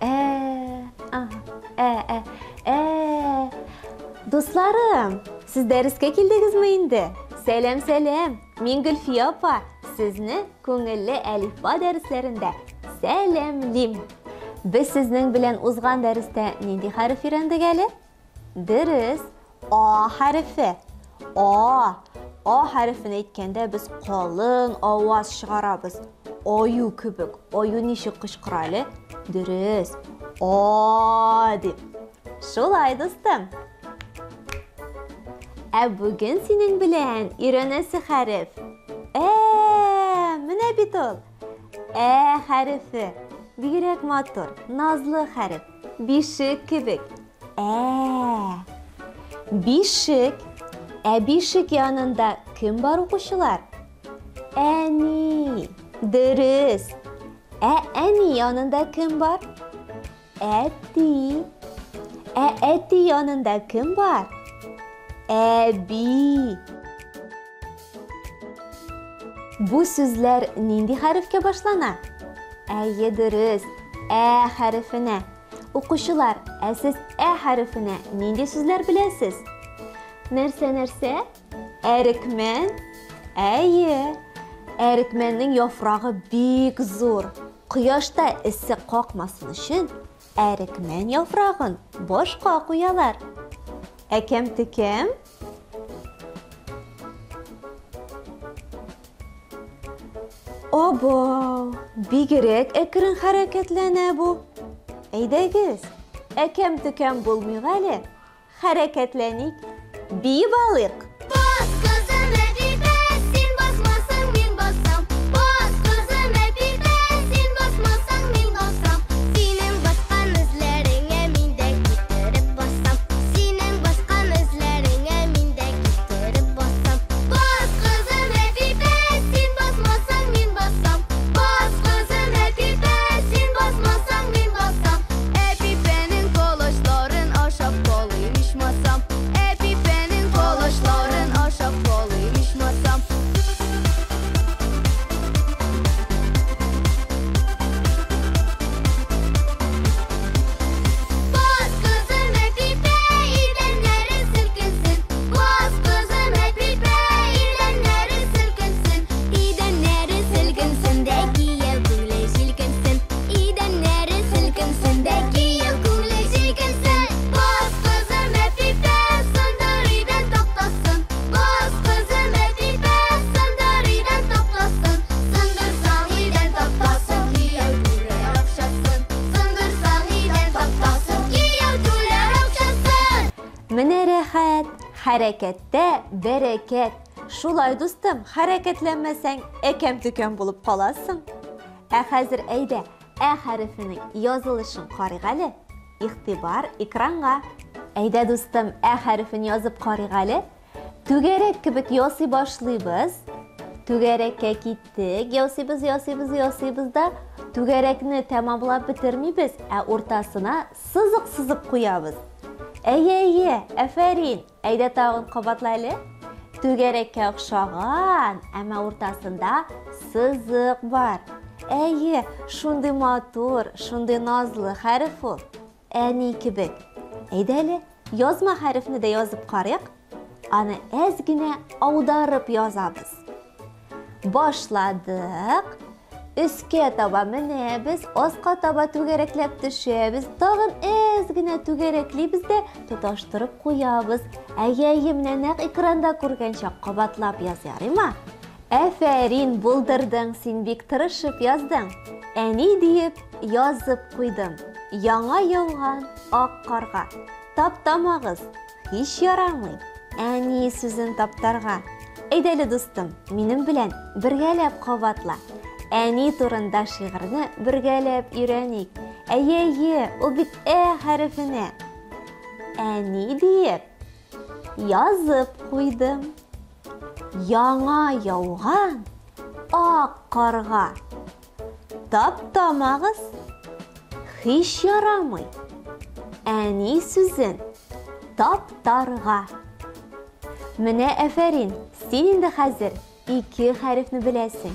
Ә, ага, ә, ә, ә. Дусларым, сез дәрескә килдегезме инде? Сәлам, сәлам. Мин Гөлфия апа. Сезне күңелле әлифба дәресләрендә сәламлим. Без сезнең белән узган дәрестә нинди хәреф өйрәндек әле? Дөрес, А хәрефе. А. А хәрефен әйткәндә без калын аваз чыгарабыз. Аю кебек. Аю ничек кычкыра әле? Дөрес. А дип. Шулай, дустым. Ә бүген синең белән өйрәнәсе хәреф. Ә, менә бит ул. Ә хәрефе. Бигрәк матур, назлы хәреф. Бишек кебек. Ә. Бишек. Ә бишек янында кем бар укучылар? Әни. Дөрес. Ә әни янында кем бар? Әти. Ә әти янында кем бар? Әби. Бу сүзләр нинди хәрефкә башлана? Әйе, дөрес. Ә хәрефенә. Укучылар, ә сез ә хәрефенә нинди сүзләр беләсез? Нәрсә, нәрсә? Әрекмән? Әйе. Әрекмәннең яфрагы бик зур. Кояшта эссе какмасын өчен әрекмән яфрагын башка куялар. Әкәм-төкәм? Абау, бигрәк әкрен хәрәкәтләнә бу. Әйдәгез, әкәм-төкәм булмыйк әле. Хәрәкәтләник, биеп алыйк. Бас, кызым, Әпипә, син басмасаң, мин басам. Бас, кызым, Әпипә, син басмасаң, мин басам. Синең баскан эзләреңә мин дә китереп басам. Синең баскан эзләреңә мин дә китереп басам. Бас, кызым, Әпипә, син басмасаң, мин басам. Бас, кызым, Әпипә, син басмасаң, мин басам. Әпипәнең колачларын ашап калыйм ичмасам. Әпипәнең колачларын ашап калыйм ичмасам. Бас, кызым, Әпипә, идәннәре селкенсен. Бас, кызым, Әпипә, идәннәре селкенсен. Идәннәре селкенсен дә кияү күңеле җилкенсен. Идәннәре селкенсен дә кияү күңеле җилкенсен. Бас, кызым, Әпипә, сындыр идән тактасын. Бас, кызым, Әпипә, сындыр идән тактасын. Сындырсаң идән тактасын, кияү түләр акчасын. Сындырсаң идән тактасын, кияү түләр акчасын. Менә рәхәт, хәрәкәттә бәрәкәт. Шулай, дустым, хәрәкәтләнмәсәң, әкәм-төкәм булып каласың. Ә хәзер әйдә, ә хәрефенең язылышын карыйк әле. Игътибар экранга. Әйдә, дустым, ә хәрефен язып карыйк әле. Түгәрәк кебек ясый башлыйбыз. Түгәрәккә киттек, ясыйбыз, ясыйбыз, ясыйбыз да түгәрәкне тәмамлап бетермибез, ә уртасына сызык сызып куябыз. Әйе, әйе, афәрин. Әйдә тагын кабатла әле. Түгәрәккә охшаган, әмма уртасында сызык бар. Әйе, шундый матур, шундый назлы хәреф ул. Әни кебек. Әйдә әле, язма хәрефне дә язып карыйк. Аны әз генә аударып язабыз. Башладык. Өскә таба менәбез, аска таба түгәрәкләп төшәбез, тагын әз генә түгәрәклибез дә тоташтырып куябыз. Әйе, әйе, менә нәкъ экранда күргәнчә кабатлап яз, ярыймы? Әфәрин, булдырдың, син бик тырышып яздың. Әни диеп язып куйдым. Яңа яуган ак карга. Таптамагыз, һич ярамый. Әни сүзен таптарга. Әйдә әле, дустым, минем белән бергәләп кабатла. Әни турында шигырьне бергәләп өйрәник. Әйе, әйе, ул бит ә хәрефенә. Әни диеп язып куйдым. Яңа яуган ак карга. Таптамагыз, һич ярамый. Әни сүзен таптарга. Менә әфәрин, син инде хәзер ике хәрефне беләсең.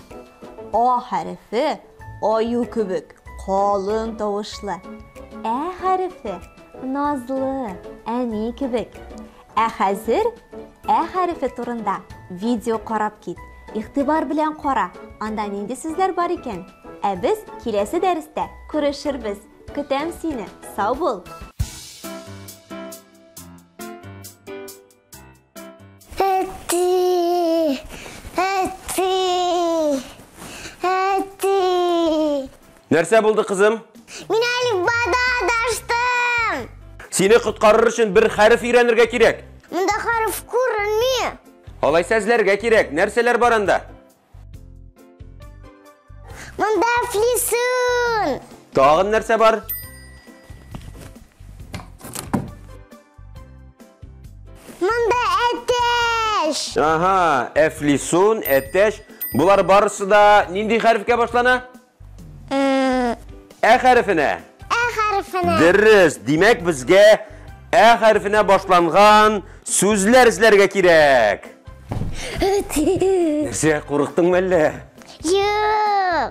А хәрефе аю кебек калын тавышлы. Ә хәрефе назлы, әни кебек. Ә хәзер Ә хәрефе турында видео карап кит. Игътибар белән кара, анда нинди сүзләр бар икән? Ә без киләсе дәрестә күрешербез. Көтәм сине. Сау бул. Әти! Әти! Әти! Нәрсә булды, кызым? Мин әлифбада адаштым. Сине коткарыр өчен бер хәреф өйрәнергә кирәк. Монда хәреф күренми. Алайса эзләргә кирәк. Нәрсәләр бар анда? Монда флисун. Тагын нәрсә бар? Монда әтәч. Ага, әфлисун, әтәч. Болар барысы да нинди хәрефкә башлана? Ә хәрефенә. Ә хәрефенә. Дөрес. Димәк, безгә ә хәрефенә башланган сүзләр эзләргә кирәк. Нәрсә, курыктыңмы әллә? Юк.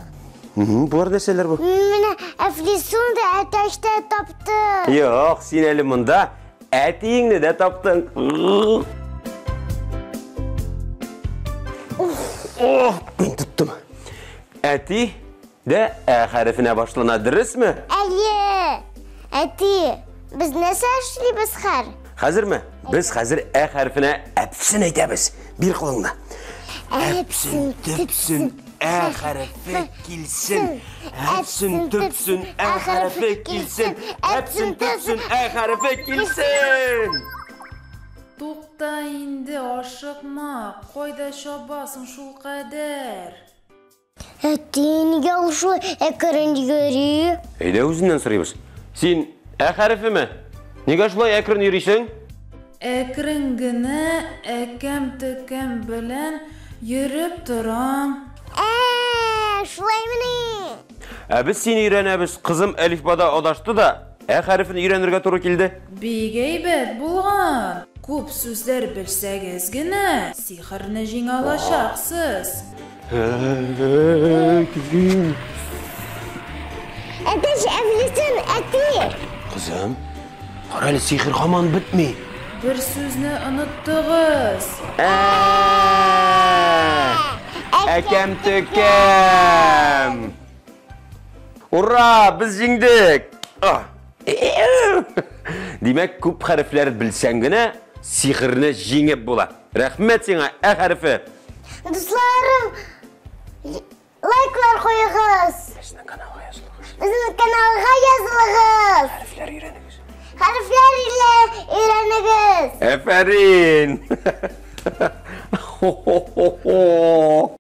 Болар нәрсәләр бу? Менә әфлисун да әтәч тә таптым. Юк, син әле монда әтиеңне дә таптың. Ох, мин тоттым. Әти дә ә хәрефенә башлана, дөресме? Әйе. Әти, без нәрсә эшлибез хәр? Хәзерме? Без хәзер ә хәрефенә әпсен әйтәбез. Бир кулыңны. Әпсен, төпсен, ә хәрефе килсен. Әпсен, төпсен, ә хәрефе килсен. Әпсен, төпсен, ә хәрефе килсен. Тукта инде, ашыкма. Кайда чабасың шулкадәр? Әти, нигә ул шулай әкрен йөри? Әйдә үзеннән сорыйбыз. Син ә хәрефеме? Нигә шулай әкрен йөрисең? Әкрен генә, әкәм-төкәм белән йөреп торам. Ә, шулаймыни? Ә без сине өйрәнәбез. Кызым әлифбада адашты да, ә хәрефен өйрәнергә туры килде. Бик әйбәт булган. Күп сүзләр белсәгез генә, сихерне җиңә алачаксыз. Әтәч әфлисун, әти! Кызым, кара әле, сихер һаман бетми. Бер сүзне оныттыгыз. Әкәм төкәм. Ура, без җиңдек. Димәк, күп хәрефләр белсәң генә, сихерне җиңеп була. Рәхмәт сиңа, ә хәрефе. Дусларым, лайклар куегыз. Безнең каналга язылыгыз. Безнең каналга язылыгыз. Хәрефләр өйрәнегез. Хәрефләр өйрәнегез. Әфәрин. Хо-хо-хо-хо.